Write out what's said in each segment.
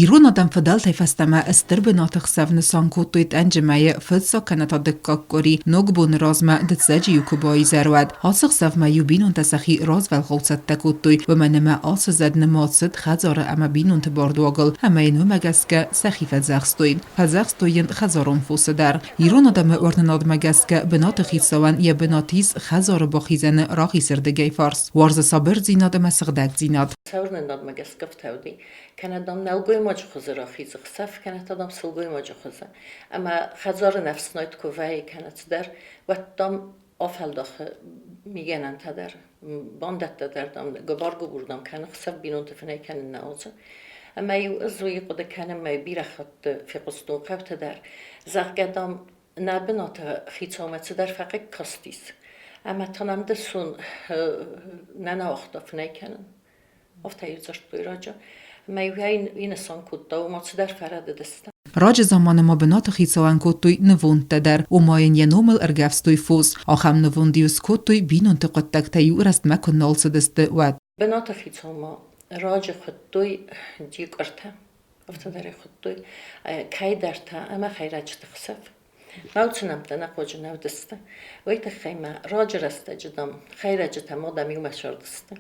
Ирон адӕм фыдӕлтӕй фӕстӕмӕ стыр бынаты хсӕв нысан кодтой тъӕнджы мӕйы фыццаг кӕнӕ та дыккаг къуыри Ногбоны размӕ дыццӕджы-иу куы баизӕр, уӕд. Ацы хсӕвмӕ-иу бинонтӕ сӕхи развӕлгъау цӕттӕ кодтой, уымӕн ӕмӕ ацы зӕд нымад цыд хӕдзары ӕмӕ бинонты бардуагыл ӕмӕ йын уымӕ гӕсгӕ сӕхи фӕдзӕхстой. Фӕдзӕхстой йын хӕдзарон фосы дӕр. Ирон адӕмы уырнынадмӕ гӕсгӕ бынаты хицауӕн йӕ бынат ис хӕдзары бахизӕны рахизырдыгӕй фарс. Уарзы сабырдзинад ӕмӕ сыгъдӕгдзинад. Сӕ уырнынадмӕ гӕсгӕ фтауди, кӕнӕ, дам, нӕлгоймаджы хуызы рахизы хсӕв, кӕнӕ та, дам, сылгоймаджы хуызы. Ӕмӕ хӕдзары ӕфснайд куы вӕййы кӕнӕ цыдӕр, уӕд, дам, афӕлдахы мигӕнӕнтӕ дӕр, бандӕттӕ дӕр, дам, гуыбар-гуыбур, дам, кӕны хсӕв бинонты фынӕй кӕнын нӕ уадзы. Ӕмӕ-иу ӕз уый хъуыды кӕнынмӕ бирӕ хатты фехъуыстон хъӕутӕ дӕр, зӕгъгӕ, дам, нӕ бынаты хицаумӕ цыдӕр фӕхъыг кастис, ӕмӕ та нӕм дысон нӕ нӕ уагъта фынӕй кӕнын. Афтӕ-иу дзырдтой раджы. Ӕмӕ-иу ӕй нысан кодта, ома цыдӕр фӕрӕдыдысты. Раджы заманы ма бынаты хицауӕн кодтой нывондтӕ дӕр, ома йын йӕ номыл ӕргӕвстой фос. Ахӕм нывонд-иу скодтой, бинонты хъуыддӕгтӕ-иу рӕстмӕ куы нал цыдысты, уӕд. Бынаты хицаумӕ раджы хуыдтой дикъыртӕ, афтӕ дӕр ӕй хуыдтой, кӕйдӕртӕ ӕмӕ хӕйрӕджыты хсӕв. Мӕ нӕмттӕ нӕ хъуаджы нӕ уыдысты. Уый тыххӕй ма раджы рӕстӕджы, дам, хӕйрӕджытӕ ма, дам, иумӕ сырдысты.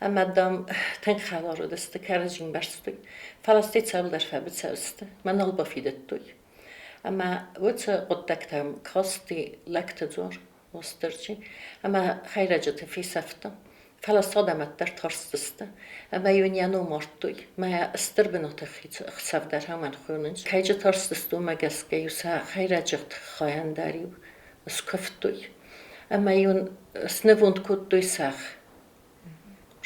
Ӕмӕ, дам, тынг хӕлар уыдысты, кӕрӕдзи мбӕрстой. Фӕлӕ стӕй цӕуылдӕр фӕбыцӕу сты, мӕ нал бафидыдтой. Ӕмӕ уыцы хъуыддӕгтӕм касти лӕгты дзуар Уастырджи ӕмӕ хӕйрӕджыты фесӕфта. Фӕлӕ садӕмӕт дӕр тарстысты ӕмӕ-иу ын йӕ ном ардтой. Мӕ стыр бынаты хсӕв дӕр амӕн хонынц. Кӕйджы тарстысты, уымӕ гӕсгӕ-иу сӕ хӕйрӕджыты хайӕн дӕр-иу скуывтой. Ӕмӕ-иу ын снывонд кодтой сӕгъ.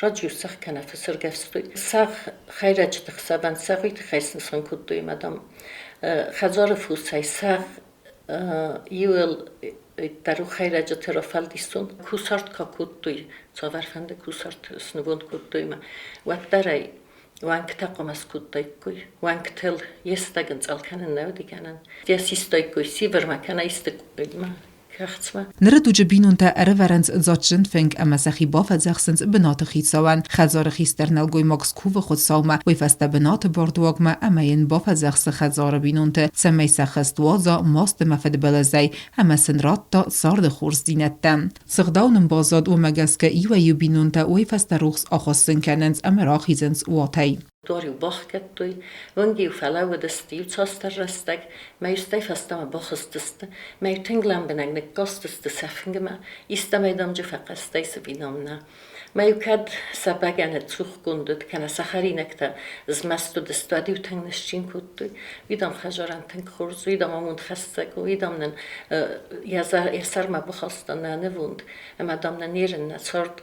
Раджы-иу сӕгъ кӕнӕ фысы ргӕвстой. Сӕгъ хӕйрӕджыты хсӕвӕн сӕгъ уый тыххӕй снысан кодтой, ӕмӕ, дам, хӕдзары фосӕй сӕгъ иуыл дӕр у хӕйрӕджыты рафӕлдисон. Кусарт ка кодтой, цавӕрфӕнды кусарт снывонд кодтой ӕмӕ уӕддӕр ӕй уӕнгтӕ хъуамӕ скодтаиккой. Уӕнгтыл йе стӕг ын цъӕл кӕнын нӕ уыди гӕнӕн. Йӕ систаиккой сивырмӕ кӕнӕ исты кӕхцмӕ. Ныры дуджы бинонтӕ ӕрӕвӕрынц дзаджджын фынг ӕмӕ сӕхи бафӕдзӕхсынц бынаты хицауӕн. Хӕдзары хистӕр нӕлгоймаг скувы Хуыцаумӕ, уый фӕстӕ бынаты бардуагмӕ ӕмӕ йын бафӕдзӕхсы хӕдзары бинонты, цӕмӕй сӕ хӕст уадза маст ӕмӕ фыдбылызӕй ӕмӕ сын радта царды хорздзинӕдтӕ. Цы гъдау нын баззад, уымӕ гӕсгӕ иуӕй-иу бинонтӕ уый фӕстӕ рухс ахуыссын кӕнынц ӕмӕ рахизынц уатӕй. Дуар-иу бахгӕдтой, уынг-иу фӕлӕууыдысты иуцасдӕр рӕстӕг, мӕ-иу стӕй фӕстӕмӕ бахызтысты, мӕ-иу тынг лӕмбынӕг ныккастысты сӕ фынгмӕ, истӕмӕй дамджы фӕхъӕстӕй цы бинам нӕ. Мӕ-иу кӕд сӕ бӕгӕны цухгонд уыд, кӕнӕ сӕ хӕринӕгтӕ змӕст уыдысты, уӕд-иу тынг ныссин кодтой. Уый, дам, хӕзарӕн тынг хорз, уый, дам, амондхӕссӕг у, уый, дам, нын йӕ сӕрмӕ бахаста нӕ нывонд, ӕмӕ, дам, нын ерын нӕ цард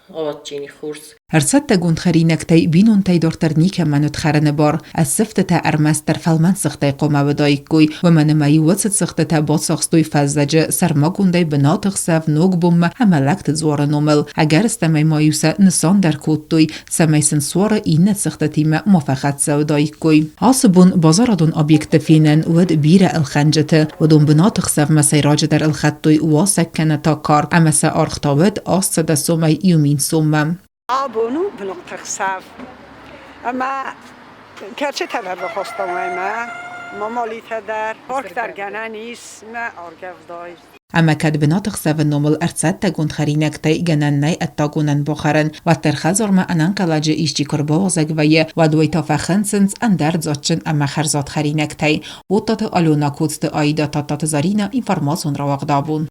Гъӕуатджини хурз. Ӕрцӕттӕгонд хӕринӕгтӕй бинонтӕй дарддӕр никӕмӕн уыд хӕрыны бар. Ӕссывтытӕ ӕрмӕстдӕр фӕлмӕн цыхтӕй хъуамӕ уыдаиккой, уымӕн ӕмӕ-иу уыцы цыхтытӕ бацахстой фӕззӕджы сӕрмагондӕй бынаты хсӕв Ногбонмӕ ӕмӕ лӕгты дзуары номыл. Ӕгӕрыстӕмӕй ма-иу сӕ нысан дӕр кодтой, цӕмӕй сын суары иннӕ цыхтытимӕ ма фӕхӕццӕ уыдаиккой. Ацы бон базарадон объектты фенӕн уыд бирӕ ӕлхӕнджыты. Уыдон бынаты хсӕвмӕ сӕйраджыдӕр ӕлхӕдтой уасӕг кӕнӕ та карк ӕмӕ сӕ аргъ та уыд 800 сомӕй 1000 соммӕ. Абон у бынаты хсӕв ӕмӕ кӕцытӕ бахастам ӕмӕ мамалитӕ дӕр, парк дӕр гӕнӕн ис мӕ аргӕвдай. Ӕмӕ кӕд бынаты хсӕвы номыл ӕрцӕттӕгонд хӕринӕгтӕй гӕнӕн нӕй ӕддагонӕн бахӕрын, уӕддӕр хӕдзармӕ ӕнӕнхъӕлӕджы исчи куы рбауазӕг вӕййы, уӕд уый та фӕхынцынц ӕндӕр дзаджджын ӕмӕ хӕрзад хӕринӕгтӕй. Оттаты Алена, Коцты Аида, Тадтаты Заринӕ, информацион рауагъд абон.